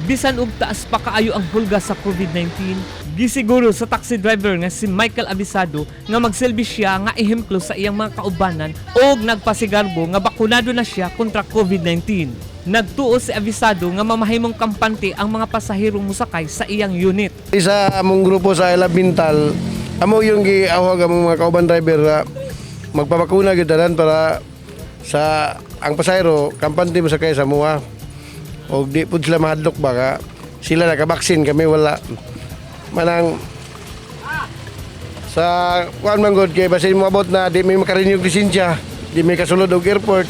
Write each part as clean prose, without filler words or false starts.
Bisan og taas pa kaayo ang hulga sa COVID-19, gisiguro sa taxi driver nga si Michael Avisado nga magsilbi siya nga ehemplo sa iyang mga kaubanan og nagpasigarbo nga bakunado na siya kontra COVID-19. Nagtuo si Avisado nga mamahimong kampante ang mga pasahero mosakay sa iyang unit. Isa among grupo sa I Love Mintal, amo yung giawhag among mga kauban driver na magpabakuna gyud tanan para sa ang pasahero kampante mo sakay sa amoa. Og di pud sila mahadlok ba ka sila nakabaksin, kami wala. Manang sa kuan man gud kay basin moabot na di may makarenew og lisensya, di may kasulod og airport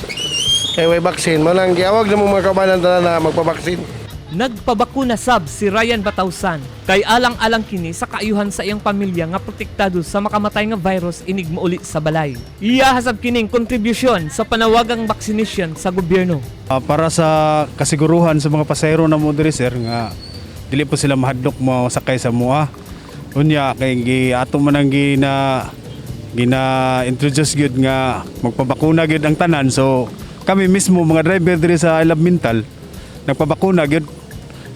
kay way baksin. Manang giawhag na mong mga kaubanan tanan na magpabaksin. Nagpabakuna sab si Ryan Batausan kay alang-alang kini sa kaayuhan sa iyang pamilya nga protektado sa makamatay nga virus inig mauli sa balay. Iya hasab kining kontribusyon sa panawagang vaccination sa gobyerno. Para sa kasiguruhan sa mga pasahero na mo diri, sir, nga dili po sila mahadlok mo sakay sa mua. Unya kay gi ato man ang gina gina introduce gyud nga magpabakuna gyud ang tanan, so kami mismo mga driver diri sa I Love Mintal nagpabakuna gyud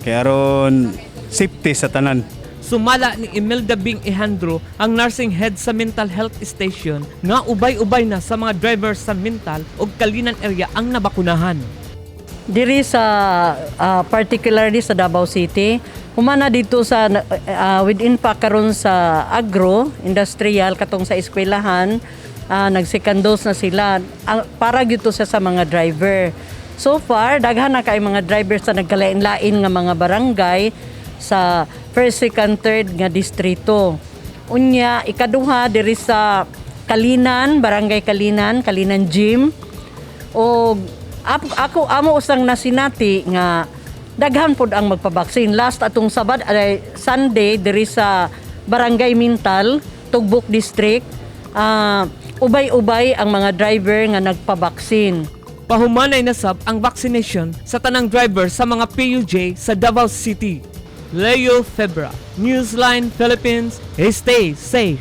kay aron safety sa tanan. Sumala ni Imelda Bing Ejandro, ang nursing head sa Mintal Health Station, nga ubay-ubay na sa mga drivers sa Mintal ug Calinan area ang nabakunahan. Diri sa particularly sa Davao City, humana dito sa within pa karon sa agro industrial katong sa eskwelahan, nag second dose na sila. Para gyud to sa mga driver. So far daghan na kay mga driver sa nagkalain-lain nga mga barangay sa first, second, third nga distrito. Unya ikaduha diri sa Calinan, Barangay Calinan, Calinan Gym. O ako amo usang nasinati nga daghan pod ang magpabaksin. Last atong Sabad ay Sunday diri sa Barangay Mintal, Tugbok District, ubay-ubay ang mga driver nga nagpabaksin. Pahumanay na sab ang vaccination sa tanang driver sa mga PUJ sa Davao City. Leo Febra, Newsline Philippines, stay safe.